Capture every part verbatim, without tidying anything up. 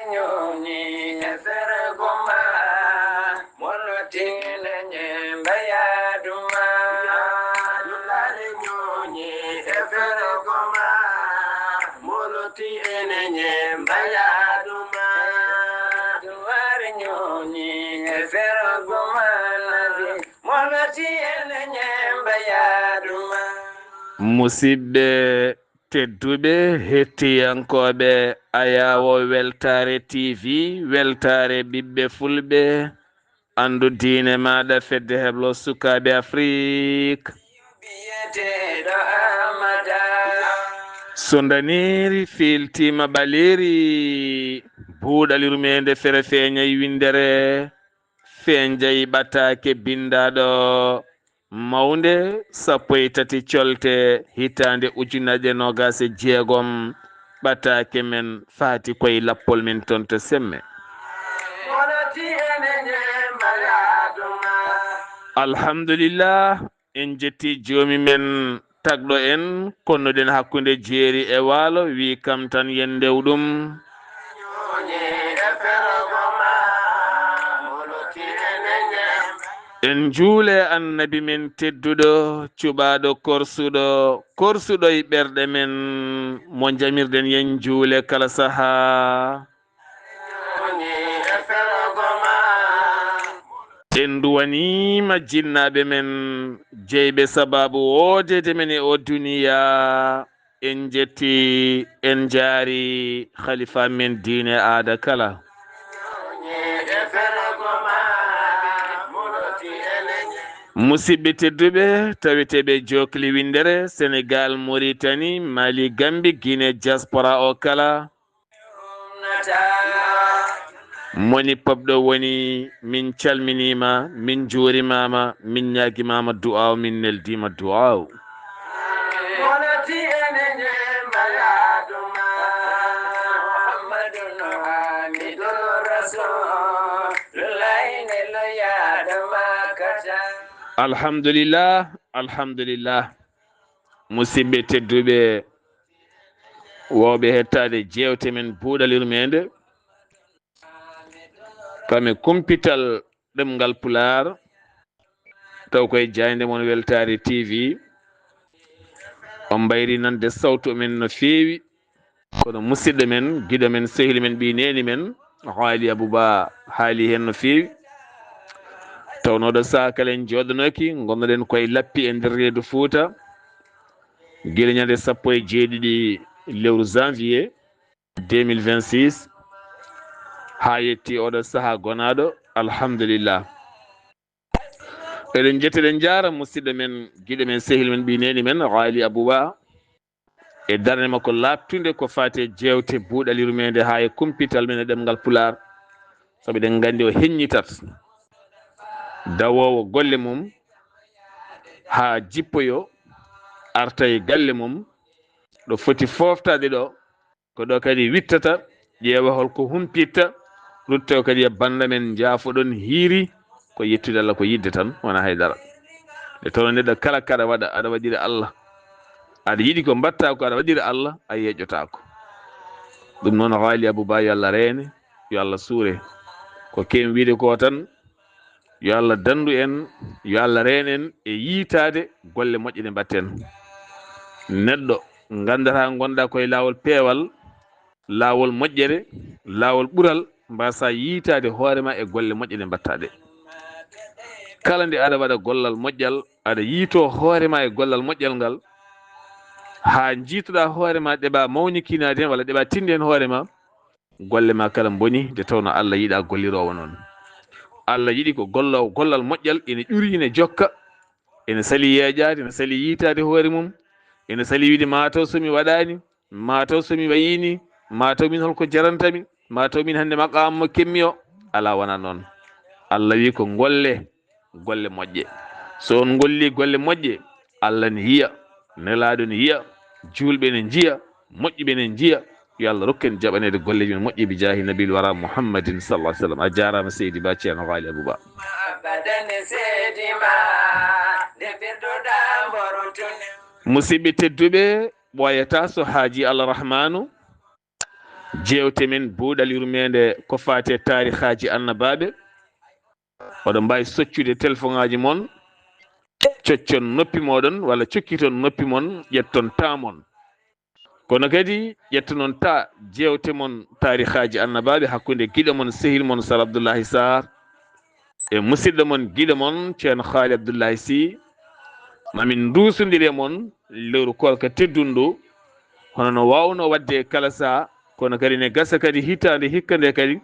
Ñooñi e fergo ma, moloti ene ñemba yaaduma. Dullaare ñooñi e fergo ma, moloti ene ñemba yaaduma. Duwaare ñooñi e fergo ma, nabi, moloti ene ñemba yaaduma. Musidɓe tedduɓe, hettiyankooɓe Ayaawo Weltaare T V, weltaare ɓiɓɓe fulɓe, anndu diine maaɗa, fedde heblo sukaaɓe Afrik. So ndaniiri fiiltiima ɓaleeri, buuɗal yurmeende fere feeñay winndere, feenjay ɓataake binndaaɗo mawnde sappo e tati colte hitaande ujunnaje noogaas e jeegom, ɓataake men faati koye lappol men toon to Semme. Alhamdulillah, en jetti joomi men tagɗo en, konnuɗen hakkunde jeeri e waalo, wi kam tan yen ndew ɗum. En njuule Annabi men tedduɗo, cuɓaaɗo korsuɗo, korsuɗo e ɓerɗe men, mo njamirɗen yen njuule kala sahaa. En nduwaniima jinnaaɓe men, jeyɓe sabaabu woodeede men e o duniyaa. En njetti, en njaari khalifa men diine aada kala. Musidɓe tedduɓe, taweteeɓe jokli winndere, Senegal, Mauritanie, Mali, Gambie, Guinée, diaspora o kala. Moni pop ɗo woni, min calminiima, min njuurimaama, min ñaagimaama du'aaw, min neldiima du'aaw. Alhamdulillah, alhamdulillah. Musidɓe tedduɓe, wowɓe hettaade jeewte men buuɗal yurmeende, kame kumpital ɗemngal Pulaar, taw koye jaaynde mon Weltaare T V. On mbayri nande sawtu men no feewi, kono musidɗo men, giɗo men, sehil men, ɓii neeni men, Haali Abuba haali heen no feewi. Tawnooɗo saha kala en jooɗanooki, ngonnoɗen koye lappi e nder reedu Fuuta, gila ñande sappo e jeeɗiɗi lewru janvier deux mille vingt-six, haa yetti oɗo saha gonaaɗo, alhamdulillah. Eɗen njetti, eɗen njaara musidɗo men, giɗo men, sehil men, ɓii neeni men, Haali Abuba, e darnde makko laaɓtunde ko faati e jeewte buuɗal yurmeende haa e kumpital men e ɗemngal Pulaar, sabu eɗen nganndi o heññitat dawoowo golle mum haa jippoyo, arta e galle mum, ɗo foti fooftaade ɗo, ko ɗo kadi wittata, ƴeewa holko humpitta, rutto kadi e bannda men, njaafoɗon hiiri, ko yettude Allah, ko yiɗde tan, wonaa hay dara. Nde tawno neɗɗo kala kaɗa waɗa, aɗa waɗira Allah. Aɗa yiɗi ko mbaɗta ko, aɗa waɗira Allah, a yeeƴotaako. Ɗum noon, Haali Abuba, yo Allah reene, yo Allah suure. Ko keewi wiide ko tan, yo Allah danndu en, yo Allah reen en e yiitaade golle moƴƴe ɗe mbaɗten. Neɗɗo nganndataa, ngonɗaa koye laawol peewal, laawol moƴƴere, laawol ɓural, mbaasaa yiitaade hoore ma e golle moƴƴe ɗe mbaɗtaa ɗe. Kala nde aɗa waɗa gollal moƴƴal, aɗa yiitoo hoore ma e gollal moƴƴal ngal, haa njiitoɗaa hoore ma, ɗeɓaa mawnikinaade heen walla ɗeɓaa tinde heen hoore ma, golle ma kala mboni, nde tawno Allah yiɗaa golliroowo noon. Allah yiɗi ko golloowo gollal moƴƴal, ene ƴuri, ene jokka, ene sali yeeƴaade, ene sali yiitaade hoore mum, ene sali wiide, "Maa taw so mi waɗaani, maa taw so mi wayiini, maa taw min holko jaranta mi, maa taw min hannde maqaama mo kemmi o." Alaa, wonaa noon. Allah wi ko ngolle golle moƴƴe. So on ngolli golle moƴƴe, Allah ne yiya, Nelaaɗo ne yiya, juulɓe ne njiya, moƴƴuɓe ne njiya. Yo Allah rokku en jaɓaneede golleeji men moƴƴi bi jaahi nabil wara Muhammadin sallallahu alaihi wasallam. A jaaraama seydi Ba Ceerno Haali Abuba. Musidɓe tedduɓe, ɓooyataa so haaji Allah Rahmaanu Jeewte men buuɗal yurmeende ko faati e taarihaaji annabaaɓe. Oɗon mbaawi soccude telefoŋaaji mon, coccon noppi mooɗon walla cokkiton noppi mon, ƴetton taa mon. Kono kadi ƴettonon taa jeewte mon taarihaaji annabaaɓe hakkunde giɗo mon, sehil mon Sar Abdullahi Sarr e musidɗo mon, giɗo mon Ceerno Haali Abdullahi Sy. Ma min nduusondir e mon lewru koorka teddundu, hono no waawnoo waɗde e kala sahaa, kono kadi ne gasa kadi hitaande hikka nde kadi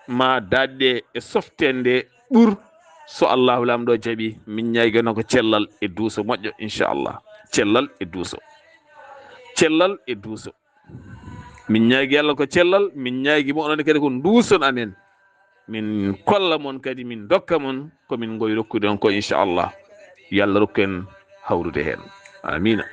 ma daɗɗe e softende ɓur, so Allahu Laamɗo jaɓi. Min ñaagii noon ko cellal e duuso moƴƴo, inchallah. Cellal e duuso. Cellal e duuso. Min ñaagii Allah ko cellal, min ñaagii mo onon kadi ko nduuson amen. Min kolla mon kadi, min ndokka mon ko min ngowi rokkude on ko, inchallah. Yo Allah rokku en hawrude heen. Amiina.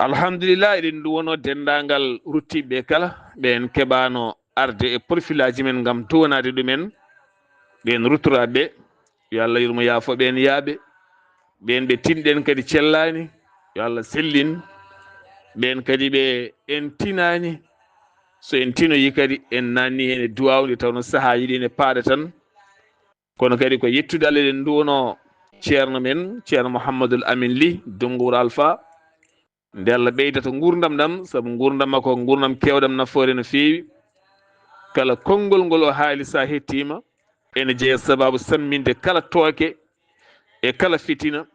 Alhamdulillah, eɗen nduwonoo denndaangal ruttiiɓe kala, ɓeen keɓaano arde e porfilaaji men ngam duwanaade ɗumen. Ɓeen ruttoraaɓe, yo Allah yurmo, yaafo ɓeen yaaɓe. Ɓeen ɓe tinɗen kadi cellaani, yo Allah sellin. Ɓeen kadi ɓe en tinaani, so en tinoyii kadi, en naanni heen e duwaaw, nde tawnoo sahaaji ɗi ene paaɗa tan. Kono kadi ko yettude Allah eɗen nduwonoo ceerno men, Ceerno Mouhamadoul Amine Ly, Dunngu Wuro Alfa. Nde Allah ɓeydata nguurndam ɗam, sabu nguurndam makko ko nguurndam keewɗam nafoore no feewi. Kala konngol ngol o haali, so a hettiima, ene jeya sabaabu samminde kala tooke, e kala fitina,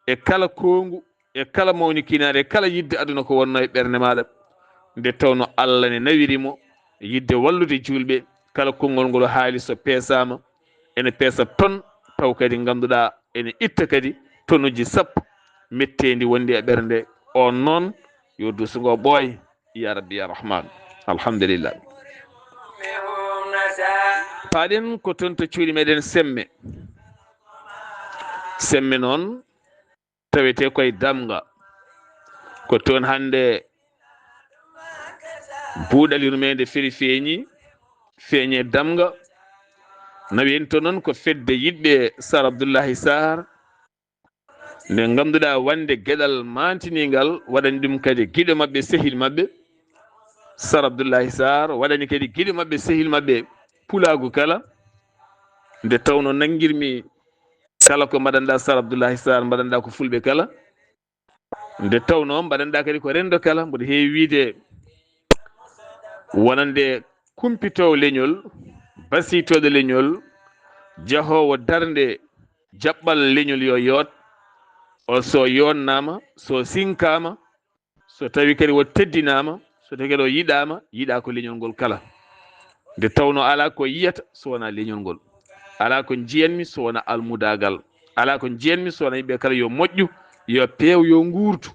e kala koongu, e kala mawnikinaare, e kala yiɗde aduna ko wonnoo e ɓernde maaɗa. Nde tawnoo Allah ne nawiri mo yiɗde wallude juulɓe, kala konngol ngol o haali so peesaama, ene peesa ton, taw kadi ngannduɗaa ene itta kadi tonuji sappo metteendi wondi e ɓernde. On noon, yo duuso ngo ɓooy, ya Rabbi, ya Rahman. Alhamdulillah. Paaɗen ko toon to cuuɗi meɗen Semme. Semme noon tawetee koye Damga. Ko toon hannde buuɗal yurmeende feri feeñi, feeñi e Damga. Nawi en toon noon ko fedde yiɗɓe Sar Abdullahi Sarr, nde ngannduɗaa wonde geɗal maantiniingal waɗani ɗum kadi giɗo maɓɓe, sehil maɓɓe, Sar Abdullahi Sarr, waɗani kadi giɗo maɓɓe, sehil maɓɓe, pulaagu kala. Nde tawnoo nanngirmi kala ko mbaɗanɗaa Sar Abdullahi Sarr, mbaɗanɗaa ko fulɓe kala. Nde tawnoo mbaɗanɗaa kadi ko renndo kala, mboɗo heewi wiyde wonande kumpitoowo leñol, basiitooɗo leñol, jahoowo darnde jaɓɓal leñol yo yoot, o so yoonnaama, so sinkaama, so tawi kadi o teddinaama, so tawi kadi o yiɗaama, yiɗaa ko leñol ngol kala. Nde tawnoo alaa ko yiyata so wonaa leñol ngol. Alaa ko njiyanmi so wonaa almudaagal. Alaa ko njiyanmi so wonaa yimɓe kala yo moƴƴu, yo peew, yo nguurdu.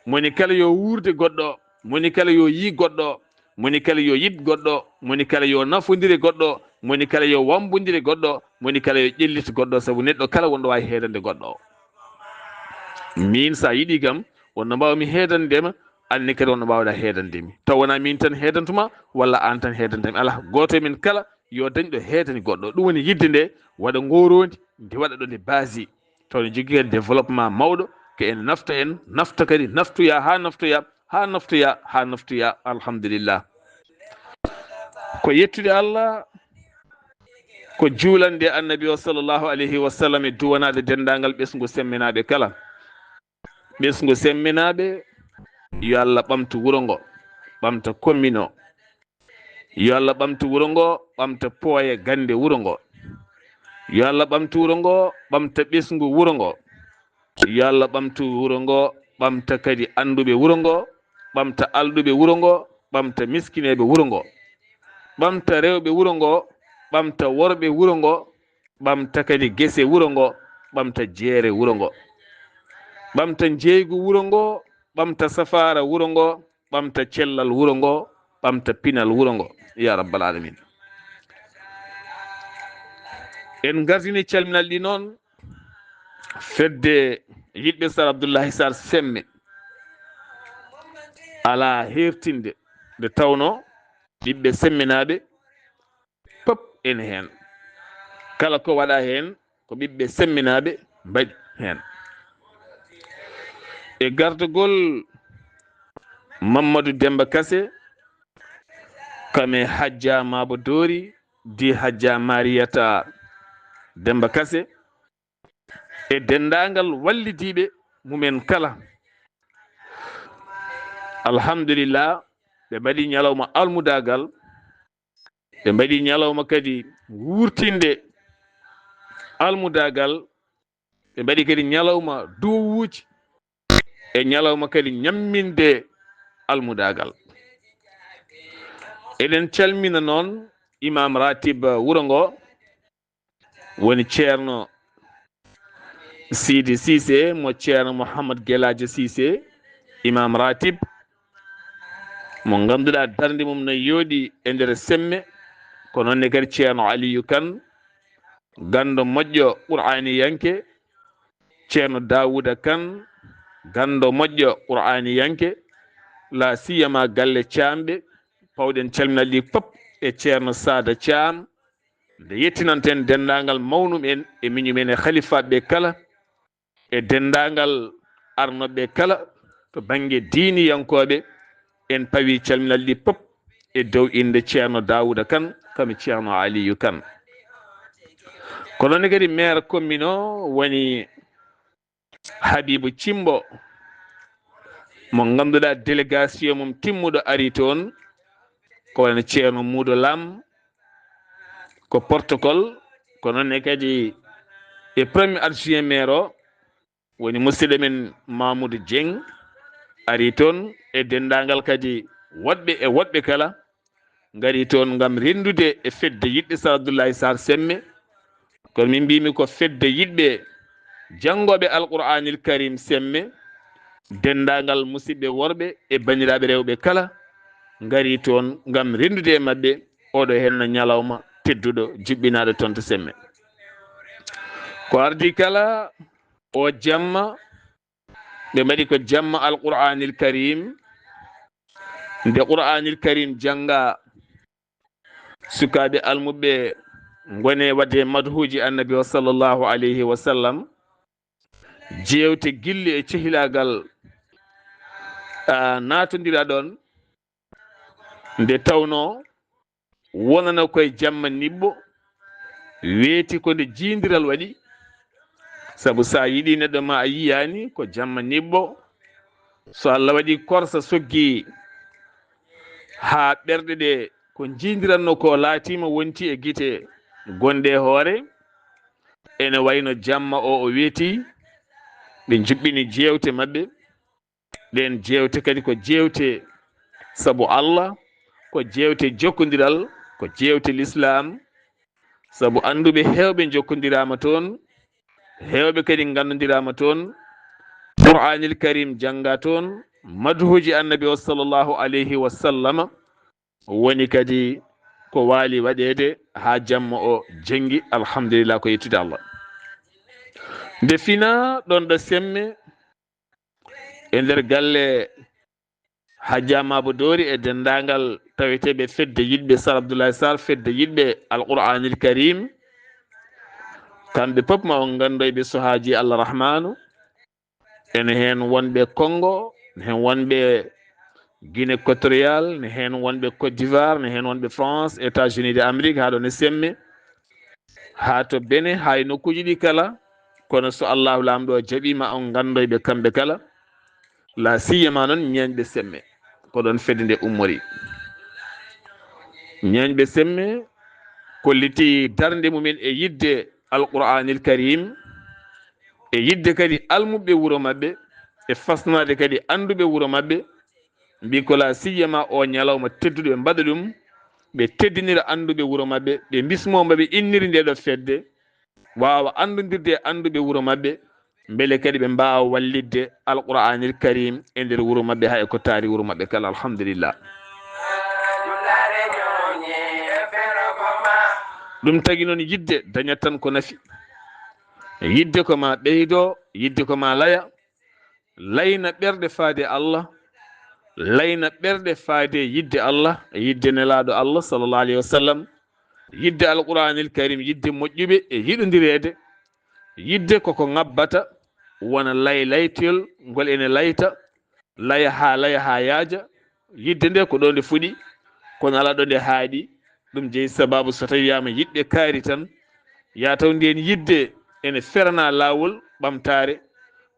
Moni kala yo wuurde goɗɗo o, moni kala yo yii goɗɗo o, moni kala yo yiɗ goɗɗo o, moni kala yo nafondire goɗɗo o, moni kala yo wambondire goɗɗo o, moni kala yo ƴellit goɗɗo o, sabu neɗɗo kala wonɗo waawi heedande goɗɗo o. Miin, so a yiɗii kam, wonno mbaawmi heedande ma, aan ne kadi wonno mbaawɗaa heedande mi. Taw wonaa miin tan heedantuma, walla aan tan heedante mi. Alaa, gooto e men kala yo dañ ɗo heedani goɗɗo. Ɗum woni yiɗde nde waɗa ngooroondi, nde waɗa ɗo nde baasi. Taw ne jogii kadi développement mawɗo, ko en nafta en, nafta kadi, naftoya haa naftoya, haa naftoya, haa naftoya. Alhamdulillah. Ko yettude Allah, ko juulande Annabi o sallallahu alayhi wa sallam e duwanaade denndaangal ɓesngu semminaaɓe kala. Ɓesngu semminaaɓe, yo Allah ɓamtu wuro ngo, ɓamta commune o. Yo Allah ɓamtu wuro ngo, ɓamta pooye gannde wuro ngo. Yo Allah ɓamtu wuro ngo, ɓamta ɓesngu wuro ngo. Yo Allah ɓamtu wuro ngo, ɓamta kadi annduɓe wuro ngo, ɓamta alɗuɓe wuro ngo, ɓamta miskineeɓe wuro ngo. Ɓamta rewɓe wuro ngo, ɓamta worɓe wuro ngo, ɓamta kadi gese wuro ngo, ɓamta jeere wuro ngo, ɓamta njeeygu wuro ngo, ɓamta safaara wuro ngo, ɓamta cellal wuro ngo, ɓamta pinal wuro ngo, ya rabbal alamin. En ngardini calminal ɗi noon, fedde yiɗɓe Sar Abdullahi Sar Semme, alaa heertinde, nde tawnoo ɓiɓɓe semminaaɓe pop ene heen. Kala ko waɗaa heen, ko ɓiɓɓe semminaaɓe mbaɗi heen. E gardagol Mammadu Demba Kase, kame Hajja Mabo Dori, di Hajja Mariyata Demba Kase, e denndaangal wallidiiɓe mumen kala. Alhamdulillah, ɓe mbaɗi ñalawma almudaagal, ɓe mbaɗi ñalawma kadi wuurtinde almudaagal, ɓe mbaɗi kadi ñalawma duwawuuji, e ñalawma kadi ñamminde almudaagal. Eɗen calmina noon Imam Ratib wuro ngo, woni Ceerno Sidi Cissé, mo Ceerno Mouhammad Gelajo Cissé, Imam Ratib, mo ngannduɗaa darnde mum no yooɗi e nder semme, ko noon ne kadi Ceerno Aliyu Kan, ganndo moƴƴo Qur'aaniyanke, Ceerno Daawuda Kan, ganndo moƴƴo Qur'aaniyanke, la siyama galle Caamɓe, pawɗen calminal ɗi fof e Ceerno Saada Caam, nde yettinanten denndaangal mawnumen e miñumen e halifaaɓe kala, e denndaangal arnoɓe kala to bannge diiniyankooɓe, en pawi calminal ɗi fof e dow innde Ceerno Daawuda Kan, kami Ceerno Aliyu Kan. Ko noon ne kadi maire commune o woni Habibu Cimbo, mo ngannduɗaa délégation mum timmuɗo ari toon, ko wayno Ceerno Muudo Lam, ko protocole, ko noon ne kadi e premier adjoint maire o, woni musidɗo men Mamoudou Dieng, ari toon e denndaangal kadi woɗɓe e woɗɓe kala, ngari toon ngam renndude e fedde yiɗɓe Sar Abdoulaye Sarr Semme. Kono min mbiymi ko fedde yiɗɓe janngooɓe Alqur'aanil Karim Semme, denndaangal musidɓe worɓe e banndiraaɓe rewɓe kala, ngari toon ngam renndude e maɓɓe ooɗo henna ñalawma tedduɗo, juɓɓinaaɗo toon to Semme. Ko ardii kala, o jamma, ɓe mbaɗi ko jamma Alqur'aanil Karim. Nde Qur'aanil Karim jannga, sukaaɓe almuɓɓe ngone waɗde madhuuji Annabi o sallallahu alayhi wa sallam, jeewte gilli e cehilaagal, a, naatondira ɗoon. Nde tawnoo wonano koye jamma niɓɓo, weeti ko nde jiindiral waɗi. Sabu so a yiɗi neɗɗo ma a yiyaani, ko jamma niɓɓo. So Allah waɗi korsa soggi haa ɓerɗe ɗe ko jiindiranno ko laatiima wonti e gite gonɗe e hoore, ene wayno jamma o o weeti, ɓe njuɓɓini jeewte maɓɓe. Ɗeen jeewte kadi ko jeewte sabu Allah, ko jeewte jokkondiral, ko jeewte Lislaam, sabu annduɓe heewɓe njokkondiraama toon, heewɓe kadi nganndondiraama toon, Qur'aanil Karim jannga toon, madhuuji Annabi o sallallahu alayhi wa sallama, woni kadi ko waali waɗeede haa jamma o janngi, alhamdulillah, ko yettude Allah. Nde fina ɗoon ɗo Semme, e nder galle Hajja Mabo Dori e denndaangal taweteeɓe fedde yiɗɓe Sar Abdoulaye Sarr, fedde yiɗɓe Alqur'aanil Karim, kamɓe fof ma on nganndoy ɓe sohaaji Allah Rahmaanu. Ene heen wonɓe Congo, ne heen wonɓe Guinée Équatoriale, ne heen wonɓe Côte d'Ivoire, ne heen wonɓe France, États-Unis de Amérique, haa ɗo ne Semme, haa to Benin, haa e nokkuuji ɗi kala. Kono so Allahu Laamɗo o jaɓiima, on nganndoy ɓe kamɓe kala. La siyama noon ñeeñɓe Semme, ko ɗoon fedde nde ummori. Ñeeñɓe Semme kolliti darnde mumen e yiɗde Alqur'aanil Karim, e yiɗde kadi almuɓɓe wuro maɓɓe, e fasnaade kadi annduɓe wuro maɓɓe, mbi ko la siyama o ñalawma tedduɗo ɓe mbaɗa ɗum, ɓe teddinira annduɓe wuro maɓɓe, ɓe mbismoo mbo ɓe inniri nde ɗo fedde, waawa anndondirde e annduɓe wuro maɓɓe, mbele kadi ɓe mbaawa wallitde Alqur'aanil Karim e nder wuro maɓɓe, haa e ko taari wuro maɓɓe kala, alhamdulillah. Ɗum tagi noon yiɗde dañat tan ko nafi. Yiɗde ko ma ɓeydo, yiɗde ko ma laya, layna ɓerɗe faade Allah, layna ɓerɗe faade yiɗde Allah, yiɗde Nelaaɗo Allah, sallallahu alayhi wa sallam, yiɗde Alqur'aanil Karim, yiɗde moƴƴuɓe e yiɗondireede, yiɗde koko ŋabbata, wona laylaytoyol ngol ene layta, laya haa laya haa yaaja. Yidde nde ko ɗo nde fuɗi, kono alaa ɗo nde haaɗi. Ɗum jeyi sababu so tawi wiyaama yiɗɓe kaari tan, yaa taw ndeen yidde ene ferana laawol ɓamtaare,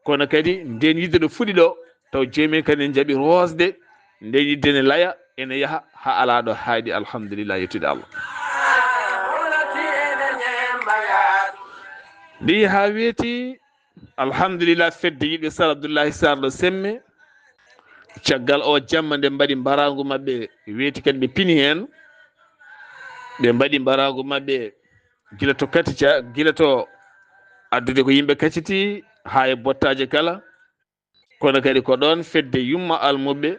kono kadi ndeen yidde ɗo fuɗi ɗo, taw joomum en kadi ene njaɓi roosde ndeen yidde, ene laya, ene yaha haa alaa ɗo haaɗi. Alhamdulillah, yettude Allah. Nde yehi haa weeti, alhamdulillah, fedde yiɗɓe Sar Abdullahi Sar ɗo Semme, caggal o jamma nde mbaɗi mbaraangu maɓɓe, weeti kadi ɓe pini heen, ɓe mbaɗi mbaraangu maɓɓe gila to Katica, gila to addude ko yimɓe Kaciti haa e bottaaje kala. Kono kadi ko ɗoon fedde yumma almuɓɓe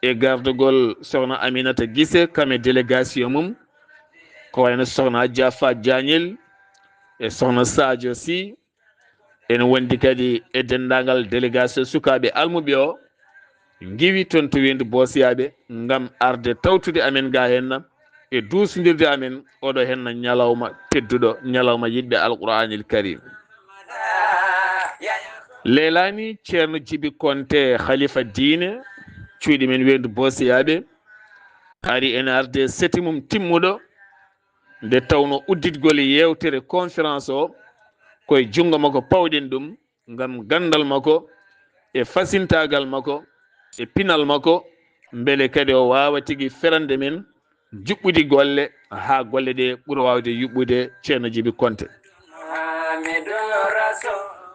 e gardugol Sokhna Aminata Gise, kam e délégation mum, ko wayno Sokhna Adja Fa Diagnel e Sokhna Sadio Sy, ene wondi kadi e denndaangal délégation sukaaɓe almuɓe o, ngiwi toon to Weendu Boosiyaaɓe ngam arde tawtude amen ga henna e duusindirde amen oɗo henna ñalawma tedduɗo, ñalawma yiɗɓe Alqur'aanil Karim. Leelaani Ceerno Jibi Konte, khalifa diine cuuɗi men Weendu Boosiyaaɓe, ari ene arde seti mum timmuɗo, nde tawno udditgol yeewtere conférence o, koye junngo makko pawɗen ɗum, ngam ganndal makko e fasintaagal makko e pinal makko, mbele kadi o waawa tigi ferande men juɓɓudi golle, haa golle ɗe ɓura waawde yuɓɓude. Ceerno Jibi Konte.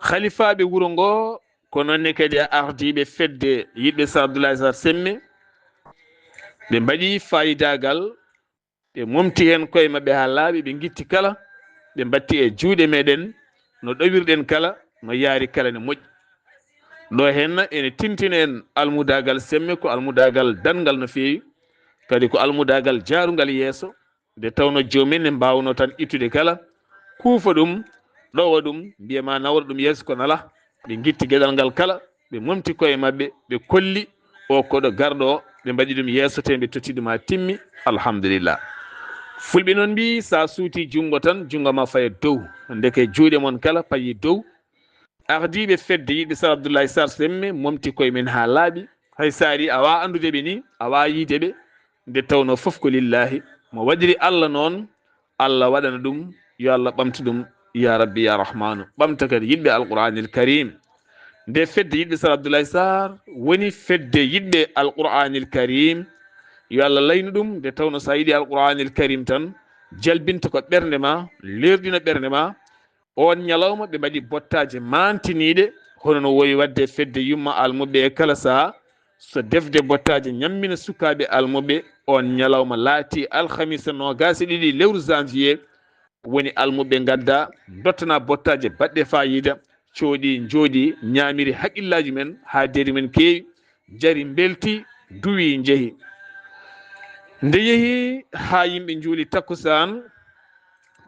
Khalifaaɓe wuro ngo, ko noon ne kadi ardiiɓe fedde yiɗɓe Sar Abdoulaye Sar Semme, ɓe mbaɗi faayidaagal, ɓe momti heen koye maɓɓe haa laaɓi, ɓe ngitti kala, ɓe mbatti e juuɗe meɗen no ɗowirɗen kala, no yaari kala ne moƴƴi. Ɗo heen ene tintina en almudaagal Semme, ko almudaagal danngal no feewi, kadi ko almudaagal jaarungal yeeso, nde tawno joomum en ne mbaawno tan ittude kala, kuufa ɗum, ɗowa ɗum, mbiya ma nawra ɗum yeeso, kono alaa. Ɓe ngitti geɗal ngal kala, ɓe momti koye maɓɓe, ɓe kolli o koɗo garɗo o, ɓe mbaɗi ɗum yeeso, te ɓe totti ɗum haa timmi. Alhamdulillah. Fulɓe noon mbii, so a suuti junngo tan, junngo ma faya dow. Ndeke juuɗe mon kala payi dow. Ardiiɓe fedde yiɗɓe Sar Abdoulaye Sar Semme momti koye men haa laaɓi. Hay so a ari, a waawa anndude ɓe ni, a waawa yiide ɓe. Nde tawno fof ko lillahi. Mo waɗiri Allah noon, Allah waɗana ɗum, yo Allah ɓamtu ɗum, ya Rabbi, ya Rahmanu. Ɓamta kadi yiɗɓe Alqur'anil Karim. Nde fedde yiɗɓe Sar Abdoulaye Sarr woni fedde yiɗɓe Alqur'anil Karim. Yo Allah laynu ɗum, nde tawno so a yiɗi Alqur'anil Karim tan, jalbinta ko ɓernde ma, leerɗina ɓernde ma. Oon ñalawma ɓe mbaɗi bottaaje maantiniiɗe, hono no wowi waɗde e fedde yumma almuɓɓe e kala sahaa. So defde bottaaje ñammina sukaaɓe almuɓɓe, oon ñalawma laatii alhamisa noogaas e ɗiɗi lewru janvier, woni almuɓɓe ngadda, dottana bottaaje baɗɗe faayiida, cooɗi, njooɗi, ñaamiri haqqillaaji men, haa deedi men keewi, njari, mbelti, duwi, njehi. Nde yehi haa yimɓe njuuli takkusaan,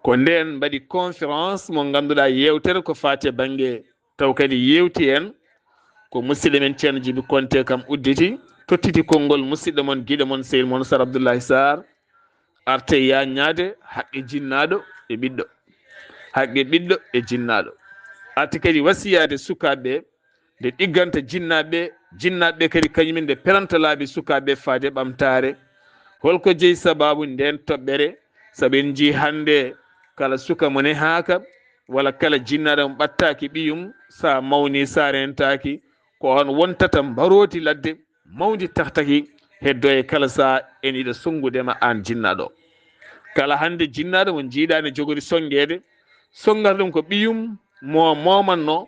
ko ndeen mbaɗi conférence mo ngannduɗaa yeewtere ko faati e bannge, taw kadi yeewti en ko musidɗo men Ceerno Jibi Konte, kam udditi, tottiti konngol musidɗo mon, giɗo mon, sehil mon Sar Abdoulaye Sarr, arte yaññaade haqqe jinnaaɗo e ɓiɗɗo, haqqe ɓiɗɗo e jinnaaɗo. Arti kadi wasiyaade sukaaɓe ɓe, nde ɗigganta jinnaaɓe, jinnaaɓe kadi kañumen nde peranta laabi sukaaɓe faade ɓamtaare. Holko jeyi sabaabu ndeen toɓɓere? Sabu en njii hannde kala suka mo nehaaka, walla kala jinnaaɗo mo ɓattaaki ɓiyum, so a mawni, so a rentaaki, ko on wontata mbarooti ladde, mawndi tahtaki, heddo e kala sahaa ene yiɗa sonngude ma aan jinnaaɗo. Kala hannde jinnaaɗo mo njiiɗaa ne jogori sonngeede, sonngata ɗum ko ɓiyum mo moomanno,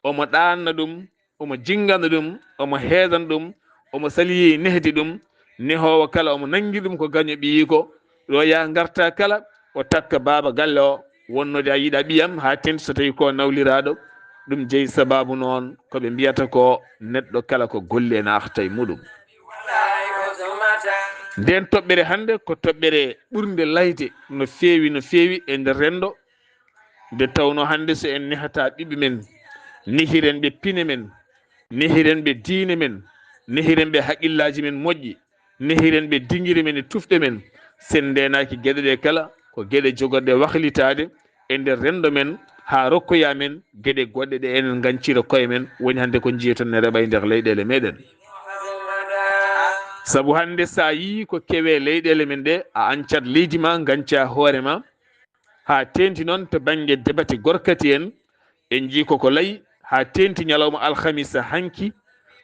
omo ɗaanna ɗum, omo jinngana ɗum, omo heedana ɗum, omo salii nehdi ɗum, nehoowo kala omo nanngi ɗum ko gaño ɓiyiiko. Ɗo yaa ngarta kala, o takka baaba galle o, wonnode a yiɗa ɓiyam, haa teeŋti so tawii ko nawliraaɗo. Ɗum jeyi sabaabu noon ko ɓe mbiyata ko neɗɗo kala ko golli ene arta e muɗum. Ndeen toɓɓere hannde ko toɓɓere ɓurnde layde no feewi, no feewi e nder renndo, nde tawno hannde so en nehataa ɓiɓɓe men, nehiren ɓe pine men, nehiren ɓe diine men, nehiren ɓe haqqillaaji men moƴƴi, nehiren ɓe dingiri men e tufɗe men, so en ndeenaaki geɗe ɗe kala, ko geɗe jogorɗe wahlitaade e nder renndo men, haa rokkoya men geɗe goɗɗe ɗe enen ngancira koye men, woni hannde ko njiyaton ne reɓa e nder leyɗeele meɗen. Sabu hannde sa yii ko kewe leyɗeele men ɗe, a ancat leydi ma, nganca hoore ma, haa teenti noon to bannge debate gorkati en, en njii koko layi, haa teenti ñalawma alhamisa hanki,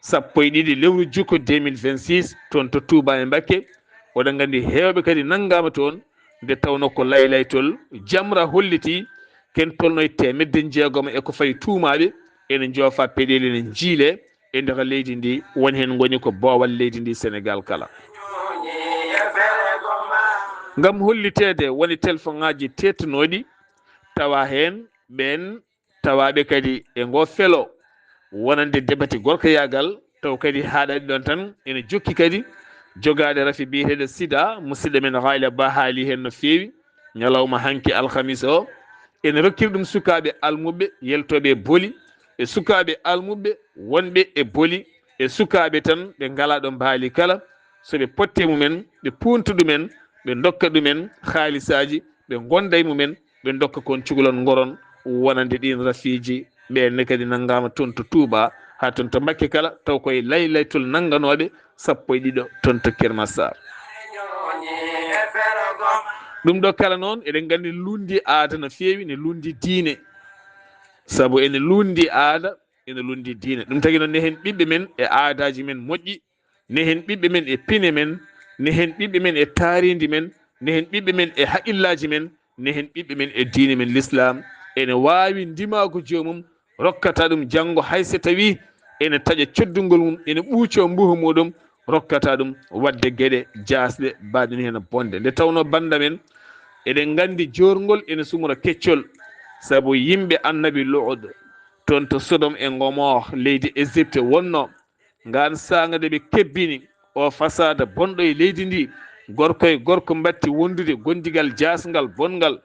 sappo e ɗiɗi lewru juko deux mille vingt-six, toon to Touba e Mbakke. Oɗon nganndi heewɓe kadi nanngaama toon, nde tawnoo ko laylaytol jamra holliti, ken tolno e teemedde jeegom e ko fayi tuumaaɓe, ene njoofa peɗeeli, ene njiile e nder leydi ndi, won heen ngoni ko boowal leydi ndi Senegaal kala. Ngam holliteede woni telefoŋaaji teetnooɗi, tawa heen ɓeen tawaaɓe kadi e ngoo felo wonande debate gorkoyaagal, taw kadi haaɗaani ɗoon tan, ene jokki kadi jogaade rafi biyeteeɗo sida, musidɗo men Gayla Ba haali heen no feewi, ñalawma hanki alhamis o, ene rokkiri ɗum sukaaɓe almuɓɓe yeltooɓe e boli, e sukaaɓe almuɓɓe wonɓe e boli, e sukaaɓe tan ɓe ngalaa ɗo mbaali kala, so ɓe potte mumen, ɓe punta ɗumen, ɓe ndokka ɗumen haalisaaji, ɓe ngonda e mumen, ɓe ndokka kon cukalon ngoron wonande ɗiin rafiiji. Ɓeen ne kadi nanngaama toon to Touba, haa toon to Mbakke kala, taw koye laylaytol nannganooɓe sappo e ɗiɗo toon to Kër Massar. Ɗum ɗo kala noon, eɗen nganndi lundi aada no feewi, ne lundi diine. Sabu ene lundi aada, ene lundi diine. Ɗum tagi noon, ne heen ɓiɓɓe men e aadaaji men moƴƴi, ne heen ɓiɓɓe men e pine men, ne heen ɓiɓɓe men e taariindi men, ne heen ɓiɓɓe men e haqillaaji men, ne heen ɓiɓɓe men e diine men Lislaam. Ene waawi ndimaagu joomum, rokkata ɗum janngo, hay so tawii ene taƴa coddungol mum, ene ɓuucoo mbuhu muɗum, rokkata ɗum waɗde geɗe jaasɗe, baaɗe ni heen bonde. Nde tawnoo bannda men, eɗen nganndi joorngol ene sumora keccol, sabu yimɓe Annabi Luut toon to Sodom e Gomor, leydi Égypte wonnoo. Ngaan saanga nde ɓe kebbini oo fasaada bonɗo e leydi ndi, gorko e gorko mbatti wondude gondigal jaasngal bonngal.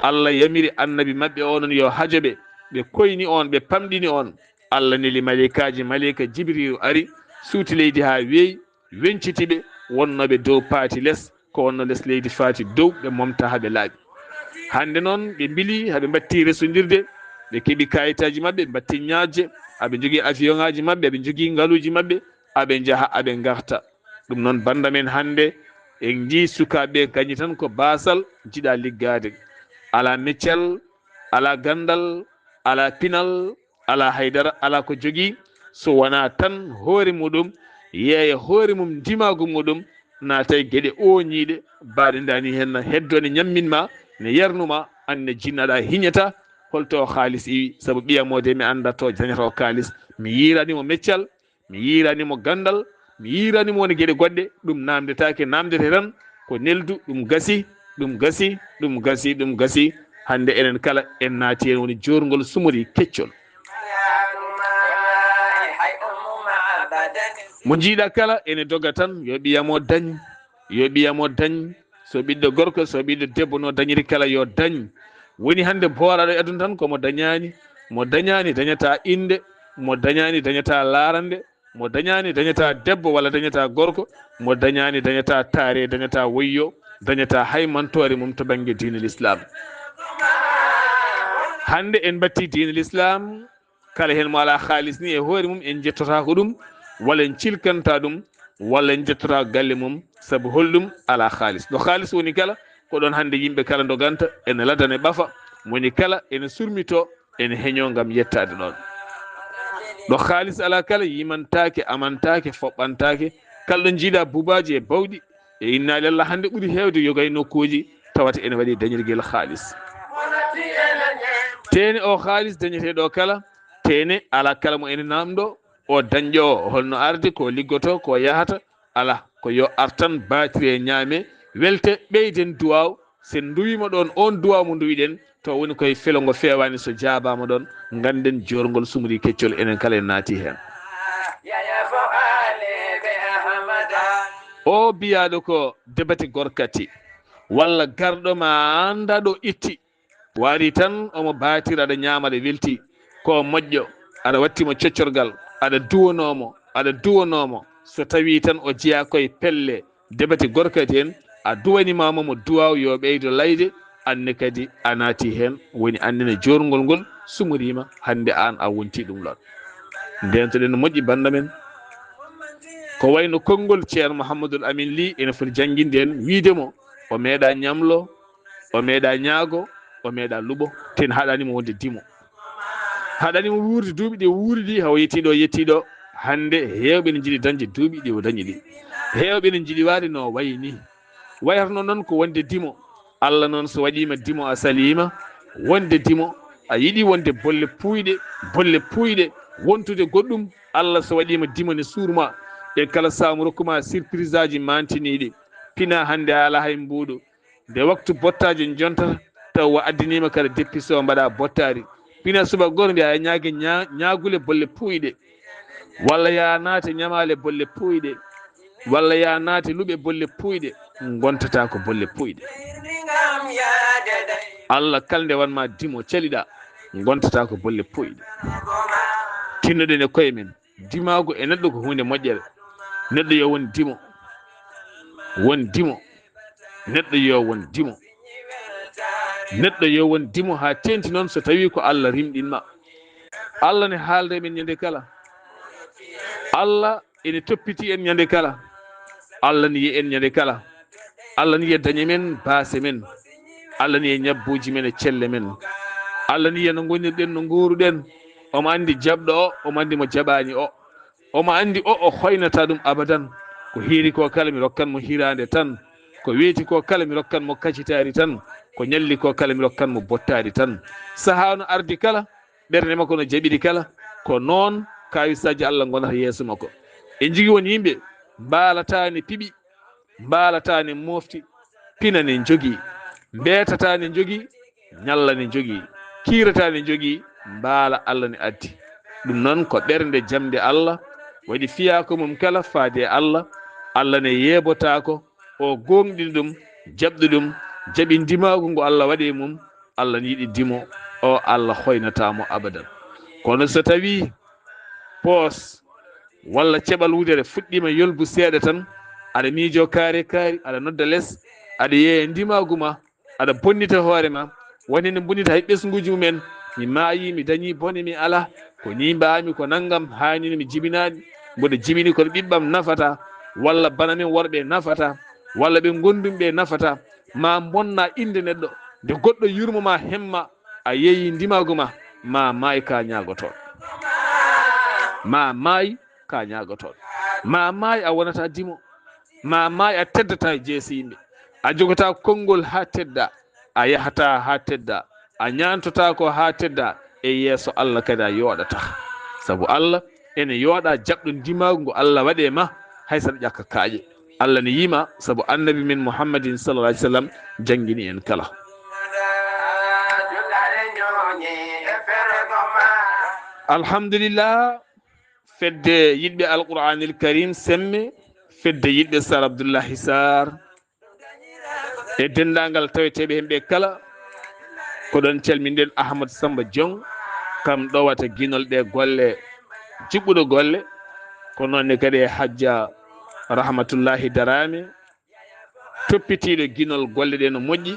Allah yamiri Annabi maɓɓe onon yo hajo ɓe, ɓe koyni on, ɓe pamɗini on. Allah neli maleykaaji, maleyka Jibriilu ari, suuti leydi haa weeyi, wenciti ɓe, wonnooɓe dow paati les, ko wonno les leydi faati dow, ɓe momta haa ɓe laaɓi. Hannde noon, ɓe mbili, haa ɓe mbatti resondirde, ɓe keɓi kayitaaji maɓɓe, ɓe mbatti ñaajje, aɓe njogii avion ŋaaji maɓɓe, aɓe njogii ngaluuji maɓɓe, aɓe njaha, aɓe ngarta. Ɗum noon, bannda men hannde, en njii sukaaɓe kañi tan ko baasal, njiɗa liggaade. Alaa meccal, alaa ganndal, alaa pinal, alaa haydara, alaa ko jogii, so wonaa tan hoore muɗum, yeeya hoore mum, ndimaagu muɗum, naata e geɗe ooñiiɗe, baaɗe ndaani heen, heddo ne ñammin ma, ne yarnu ma, aan ne jinnaɗa hiñata, holto o kaalis iwi, sabu ɓiya mo de mi annda to dañata o kaalis, mi yiirani mo meccal, mi yiirani mo ganndal, mi yiirani mo woni geɗe goɗɗe, ɗum naamndetaake, naamndete tan ko neldu, ɗum gasi, ɗum gasi, ɗum gasi, ɗum gasi. Hannde enen kala en naati heen woni joorngol sumori keccol. Mo njiiɗa kala ene doga tan, yo ɓiya mo dañ, yo ɓiya mo dañ. So ɓiɗɗo gorko, so ɓiɗɗo debbo no dañiri kala yo dañ. Woni hannde booraɗo e aduna tan ko mo dañaani, mo dañaani dañata innde, mo dañaani dañata laarande, mo dañaani dañata debbo walla dañata gorko, mo dañaani dañata taare, dañata woyyo, dañata hay mantoore mum to bannge diine l'islam. Hannde en mbatti diine l'islam, kala heen mo alaa kaalis ni e hoore mum en njettotaako ɗum, walla en cilkanta ɗum, walla en njettotaako galle mum, sabu holɗum alaa kaalis. Ɗo kaalis woni kala, ko ɗoon hannde yimɓe kala ndoganta, ene ladane ɓafa, woni kala ene surmito, ene heño ngam yettaade ɗoon. Ɗo kaalis alaa kala, yimantaake, amantaake, foɓɓantaake, kala ɗo njiiɗa bubaaji e bawɗi, e inna ilallah hannde ɓuri heewde yoga e nokkuuji tawata ene waɗi dañirgel kaalis. Teene o kaalis dañeteeɗo kala, teene alaa kala mo ene naamndo o dañɗo o, holno ardi, ko liggoto, ko yahata, alaa, ko yo ar tan, baatire ñaame, welte, ɓeyden duwaaw, so en nduwiima ɗoon oon duwaaw mo nduwiɗen, to woni koye felo ngo feewaani, so jaabaama ɗoon, ngannden joorngol sumri keccol enen kala en naati heen. O biyaaɗo ko debate gorkati, walla garɗo ma annda ɗo itti, waari tan omo baatir, aɗa ñaama, aɗa welti, ko moƴƴo, aɗa watti mo coccorgal, aɗa duwanoo mo, aɗa duwanoo mo. So tawii tan o jeyaa koye pelle debate gorkati en, a duwaniima mo, mo duwaaw yo ɓeydo layde, anne kadi a naati heen, woni annene joorngol ngol sumoriima, hannde aan a wonti ɗum ɗoon. Ndeentoɗen no moƴƴi bannda men, ko wayno konngol Ceerno Mouhamadoul Amine Ly ene foti jannginde en, wiyde mo o meeɗa ñamlo, o meeɗa ñaago, o meeɗa luɓo, te en haɗaani mo wonde dimo. Haɗaani mo wuurde duuɓi ɗi o wuuri ɗi, hawo yettii ɗo, yettii ɗo. Hannde heewɓe ne njiɗi dañde duuɓi ɗi o dañi ɗi. Heewɓe ne njiɗi waade no wayi ni. Wayatno noon ko wonde dimo. Allah noon so waɗiima dimo a saliima, wonde dimo a yiɗi wonde bolle puuyɗe, bolle puuyɗe, wontude goɗɗum. Allah so waɗiima dimo ne suurma e kala saamu rokkuma surprise aji mantiniiɗi. Pina hannde a alaa hay mbuuɗu. Nde waktu bottaajo jontata, taw o addaniima kala deppi so mbaɗa bottaari. Pina suba goto mbiya a ñaage ña-, ñaagule bolle puuyɗe. Walla ya naate ñamaale bolle puuyɗe. Walla ya naate luɓe bolle puuyɗe. Ngontata ko bolle puuyɗe. Allah kala nde wanma dimo caliɗa, ngontata ko bolle puuyɗe. Tinnoɗen e koye men. Dimaagu e neɗɗo ko huunde moƴƴere. Neɗɗo yo won dimo. Won dimo. Neɗɗo yo won dimo. Neɗɗo yo won dimo haa teeŋti noon so tawii ko Allah rimɗinma. Allah ne haalda e men ñande kala. Allah ene toppiti en ñande kala. Allah ne yiya en ñande kala. Allah ne yiya dañe men, baase men. Allah ne yiya ñabbuuji men e celle men. Allah ne yiya no ngonirɗen, no nguuruɗen. Omo anndi jaɓɗo o, omo anndi mo jaɓaani o. Omo anndi o, o hoynata ɗum abadan. Ko hiiri ko kala, mi rokkan mo hiraande tan. Ko weeti ko kala, mi rokkan mo kacitaari tan. Ko ñalli ko kala, mi rokkan mo bottaari tan. Sahaa no ardi kala, ɓernde makko no jaɓiri kala, ko noon kaawisaaji Allah ngonata yeeso makko. En njogii won yimɓe mbaalata ne piɓi, mbaalata ne mofti, pina ne njogii, mbeetata ne njogii, ñalla ne njogii, kiirata ne njogii, mbaala Allah ne addi. Ɗum noon ko ɓernde jamde Allah, waɗi fiyaako mum kala faade e Allah, Allah ne yeebotaako, o gooŋɗini ɗum, jaɓɗo ɗum, jaɓi ndimaagu ngu Allah waɗi e mum, Allah ne yiɗi dimo, o Allah hoynata mo abadan. Kono so tawii poos walla ceɓal wudere fuɗɗiima yolbu seeɗa tan, aɗa miijoo kaari kaari, aɗa nodda les, aɗa yeeya ndimaagu ma, aɗa bonnita hoore ma, woni ne bonnita hay ɓesnguuji mumen, mi maayii, mi dañii bone, mi alaa, ko nii mbaami, ko nanngam, haani no mi jibinaani, mboɗo jibini kono ɓiɓɓam nafata, walla bana men worɓe nafata, walla ɓe ngonndumi ɓe nafata, ma mbonna innde neɗɗo, nde goɗɗo yurmo ma, hemma, a yeeyi ndimaagu ma, ma maay ka ñaagotooɗo. Ma maay ka ñaagotooɗo. Ma maay a wonata dimo. Ma maay a teddata e jeese yimɓe. A jogata konngol haa tedda. A yahata haa tedda. A ñaantotaako haa tedda. E yeeso Allah kadi a yooɗata. Sabu Allah ene yooɗa jaɓɗo ndimaagu ngu Allah waɗi e ma, hay saɗa ƴakka kaaƴe. Allah ne yiima sabu Annabi men Muhammadin sallallahu alaihi wasallam janngini en kala. Alhamdulillah, fedde yiɗɓe Alqur'anil Karim semme, fedde yiɗɓe Sar Abdullahi Sar, e denndaangal taweteeɓe heen ɓe kala, ko ɗoon calminɗen Ahmad Samba Diong, kam ɗowata ginol ɗe golle, juɓɓuɗo golle, ko noon ne kadi e Hajja Rahmatullahi Darame, toppitiiɗo ginol golle ɗe no moƴƴi,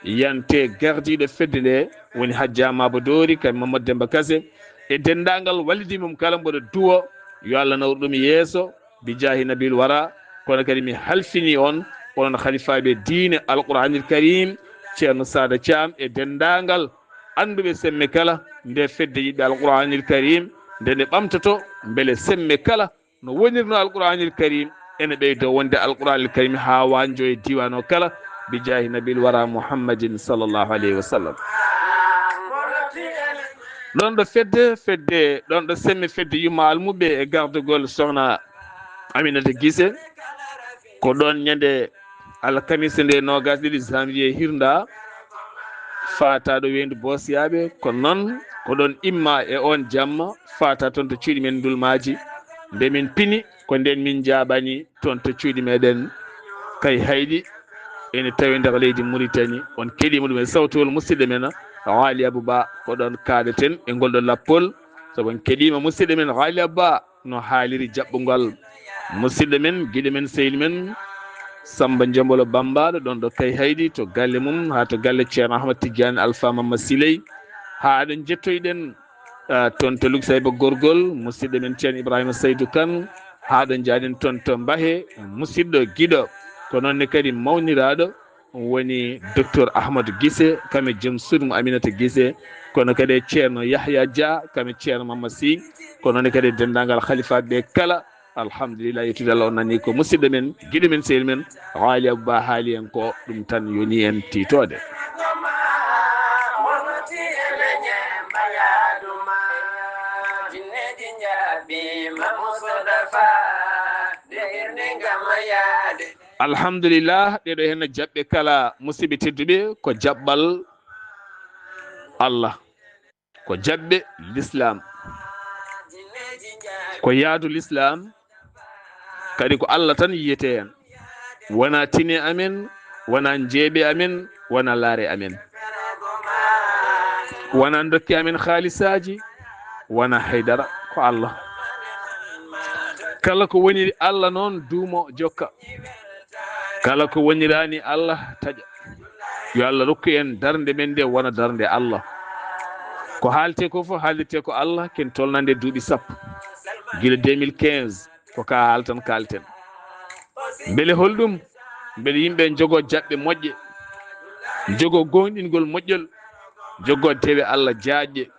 yante gardiiɗo fedde nde, woni Hajja Maba Dori, kam Mamadou Demba Kase, e denndaangal wallidi mum kala, mboɗo duwo yo Allah nawru ɗum yeeso, bi jaahi nabil wara, kono kadi mi halfini on, onon halifaaɓe diine Alqur'anil Karim, Ceerno Saada Caam e denndaangal annduɓe semme kala, nde fedde yiɗɓe Alqur'anil Karim, nde nde ɓamtoto, mbele semme kala no wonirno Alqur'anil Karim, ene ɓeydo wonde Alqur'anil Karim haa wañjo e diiwaan o kala, bi jaahi nabil wara Muhammadin sallallahu alayhi wa sallam. Ɗoon ɗo fedde, fedde, ɗoon ɗo semme fedde yumma almuɓɓe e gardugol Sohna Aminata Gise, ko ɗoon ñande alkamisa nde noogas ɗiɗi janvier hirnda, faata ɗo weendu Boosiyaaɓe, ko noon ko ɗoon imma e oon jamma, faata toon to cuuɗi men Ndulmaaji. Nde min pini, ko ndeen min njaaɓani toon to cuuɗi meɗen Kay Hayɗi, ene tawi nder leydi Muritani. On keɗiima ɗum e sawtowol musidɗo men Waali Abu Ba, ko ɗoon kaaɗeten e ngol ɗo lappol, sabu on keɗiima musidɗo men Waali Abu Ba no haaliri jaɓɓungol musidɗo men, giɗo men, sehil men, Samba Jombolo Bambaaɗo ɗon ɗo Kay Haydi, to galle mum, haa to galle Ceerno Ahmad Tijjaani Alfa Mamma Siley. Haa ɗon njettoyɗen, ah, toon to Luksayba Gorgol, musidɗo men Ceerno Ibrahima Saydu Kan. Haa ɗon njaaɗen toon to Mbahe, musidɗo giɗo. Ko noon ne kadi mawniraaɗo woni Docteur Ahmadou Gise, kam e joom suudu mum Aminata Gise, kono kadi e Ceerno Yahya Dia, kam e Ceerno Mamma Sy, ko noon ne kadi e denndaangal halifaaɓe ɓe kala. Alhamdulillah, yettude Allah, on nani ko musidɗo men, giɗo men, sehil men, Haali Abba haali en ko ɗum tan yoni en tiitoode. Alhamdulillah, ɗeɗo henna jaɓɓe kala musidɓe tedduɓe ko jaɓɓal Allah. Ko jaɓɓe l'islam, ko yaadu l'islam, kadi ko Allah tan yiyete hen. Wona tine amen, wona jeeɓe amen, wona laare amen, wona dokke amen haalisaaji, wona haydara, ko Allah. Kala ko woniri Allah noon duumo jokka, kala ko wonirani Allah taƴa. Yo Allah rokku en darnde men nde wona darnde Allah. Ko haalte ko fof haaldirte ko Allah, ken tolnande duuɓi sappo. Gila deux mille quinze, ko ka haaltan kalten. Mbele holɗum? Mbele yimɓe njogo jaɓɓe moƴƴe, njogo goonɗingol moƴƴol, njogo dewe Allah jaajɗe.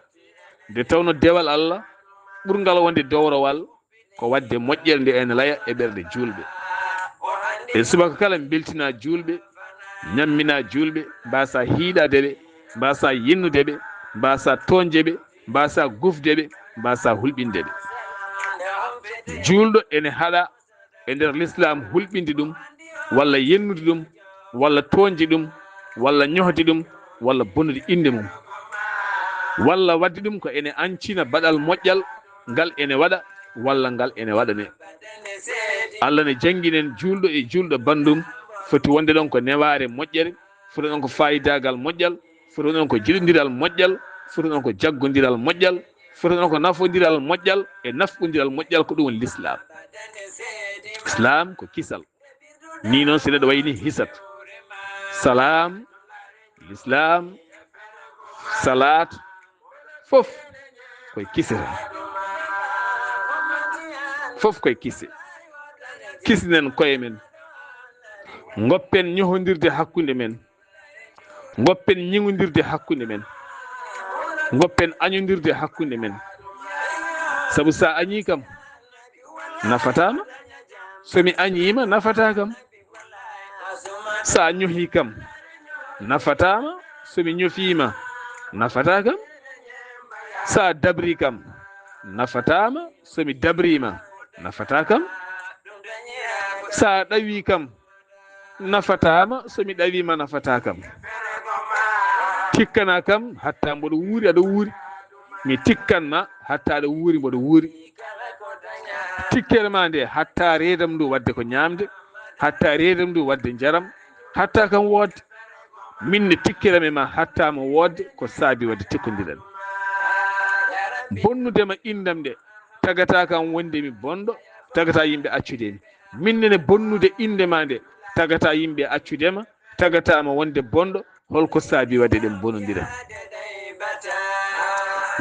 Nde tawno dewal Allah ɓurngal wonde dowrowal ko waɗde moƴƴere nde ene laya e ɓerɗe juulɓe. E subaka kala mbeltina juulɓe, ñammina juulɓe, mbasa hiiɗade ɓe, mbasa yennude ɓe, mbasa toñde ɓe, mbasa gufde ɓe, mbasa hulɓinde ɓe. Juulɗo ene haɗa e nder l'islam hulɓinde ɗum, walla yennude ɗum, walla toñde ɗum, walla ñohde ɗum, walla bonnude innde mum, walla waɗde ɗum ko ene añcina baɗal moƴƴal ngal ene waɗa, walla ngal ene waɗane. Allah ne jannginen juulɗo e juulɗo banndum foti wonde ɗon ko newaare moƴƴere, foti ɗon ko faayidagal moƴƴal, foti ɗon ko jiɗondiral moƴƴal, foti ɗon ko jaggondiral moƴƴal, foti ɗon ko nafondiral moƴƴal e nafqondiral moƴƴal, ko ɗum woni l'islam. Islam ko kisal. Ni noon, si neɗɗo wayi ni hisat, salam, l'islam, salat, fof koye kise tan. Fof koye kise. Kisinen koye men. Ngoppen ñohondirde hakkunde men. Ngoppen ñiŋondirde hakkunde men. Ngoppen añondirde hakkunde men. Sabu so a añii kam, nafataa ma. So mi añiima, nafataa kam. So a ñohii kam, nafataa ma. So mi ñofiima, nafataa kam. So a dabrii kam, nafataa ma. So mi dabriima, nafataa kam. So a ɗawii kam, nafataa ma. So mi ɗawii ma, nafataa kam. Tikkana kam hatta mboɗo wuuri, aɗa wuuri. Mi tikkan ma hatta aɗa wuuri, mboɗo wuuri. Tikkere ma nde hatta reedam ndu waɗde ko ñaamde, hatta reedam ndu waɗde njaram, hatta kam woodde. Min ne tikkere am e ma hatta mo woodde ko saabi waɗde tikkondiral. Bonnude ma inndam nde tagata kam wonde mi bonɗo, tagata yimɓe accude mi. Min nene bonnude innde ma nde tagata yimɓe accude ma, tagata ma wonde bonɗo. Holko saabi waɗde ɗen bonondira?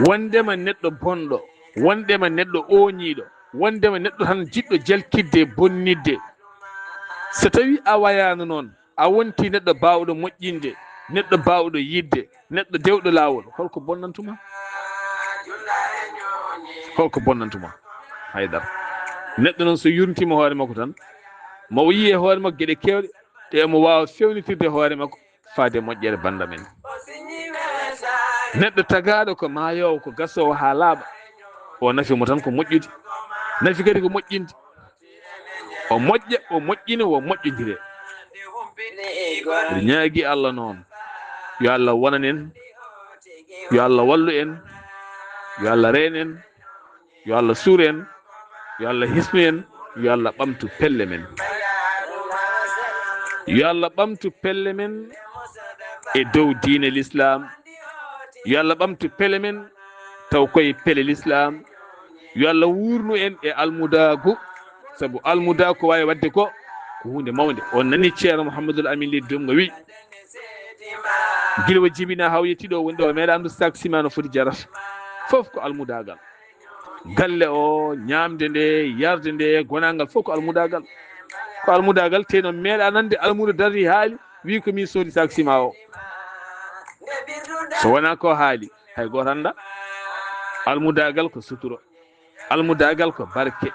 Wondema neɗɗo bonɗo, wondema neɗɗo ooñiiɗo, wondema neɗɗo tan jiɗɗo jalkitde e bonnitde. So tawi a wayaano noon, a wonti neɗɗo baawɗo moƴƴinde, neɗɗo baawɗo yiɗde, neɗɗo dewɗo laawol, holko bonnantuma? Holko bonnantuma? Haydara. Neɗɗo noon, so yurntiima hoore makko tan, mo o yiyi e hoore makko geɗe keewɗe, ɗe mo waawa fewnitirde hoore makko faade moƴƴere bannda men. Neɗɗo tagaaɗo ko maayoowo, ko gasoowo haa laaɓa, o nafi mo tan ko moƴƴude, nafi kadi ko moƴƴinde. O moƴƴa, o moƴƴina, o moƴƴondire. Mbiɗo ñaagi Allah noon, yo Allah wonan en, yo Allah wallu en, yo Allah reen en, yo Allah suur en, yo Allah hisnu en, yo Allah ɓamtu pelle men. Yo Allah ɓamtu pelle men e dow diine l'islam. Yo Allah ɓamtu pelle men taw koye pelle l'islam. Yo Allah wuurnu en e almudaagu, sabu almudaa ko waawi waɗde ko Ko huunde mawnde. On nani Ceerno Mouhamadoul Amine Leydi Doum ngo wi, gila o jibina haa o yetti ɗo woni ɗo, o meeɗa anndu sac ciment no foti jarata. Fof ko almudaagal. Galle o, ñaamde nde, yarde nde, gonaangal fof ko almudaagal. Ko almudaagal, te noon meeɗa nande almuudo darri haali, wi ko min soodi sac ciment o. So wonaa ko haali, hay gooto annda. Almudaagal ko sutura. Almudaagal ko barke.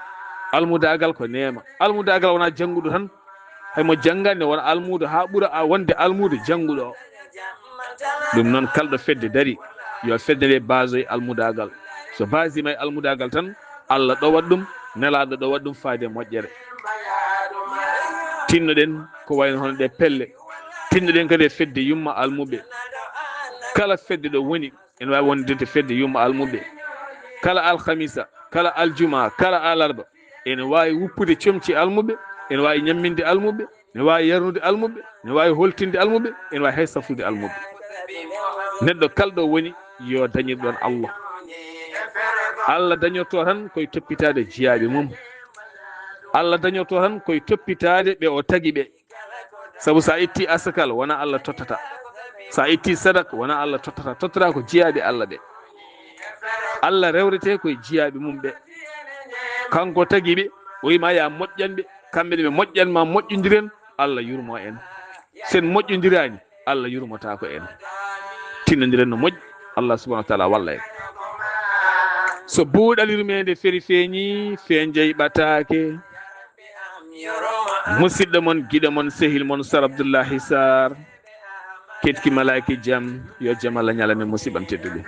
Almudaagal ko neema. Almudaagal wonaa jannguɗo tan. Hay mo janngaani ne wona almuudo haa ɓura a wonde almuudo jannguɗo o. Ɗum noon, kalɗo fedde dari, yo fedde nde baasoy almudaagal. So baasiima e almudaagal tan, Allah ɗowat ɗum, Nelaaɗo ɗowat ɗum faade e moƴƴere. Tinnoɗen ko wayno hono ɗe pelle. Tinnoɗen kadi e fedde yumma almuɓe. Kala fedde ɗo woni, ene waawi wonde to fedde yumma almuɓe. Kala alhamisa, kala aljuma, kala alarba, ene waawi wuppude comci almuɓe, ene waawi ñamminde almuɓe, ene waawi yarnude almuɓe, ene waawi holtinde almuɓe, ene waawi hay safrude almuɓe. Neɗɗo kalɗo woni, yo dañir ɗon Allah. Allah dañorto tan koye toppitaade jiyaaɓe mum. Allah dañorto tan koye toppitaade ɓe o tagi ɓe. Sabu so a itti asakal, wona Allah tottata. So a itti sadak, wona Allah tottata. Tottata ko jiyaaɓe Allah ɓe. Allah rewrete koye jiyaaɓe mum ɓe. Kanko tagi ɓe, o wima ya moƴƴan ɓe. Kamɓe ɗe ɓe moƴƴan ma, moƴƴondiren, Allah yurmo en. Sen moƴƴondiraani, Allah yurmotaako en. Tinnondiren no moƴƴi, Allah subhanahu wa taala walla en. So buuɗal yurmeende feri feeñi, feenjey ɓataake. Musidɗo mon, giɗo mon, sehil mon, Sar Abdullahi Sar. Ketki malaaki jam, yo jam Allah ñalane musiban tedduɓe.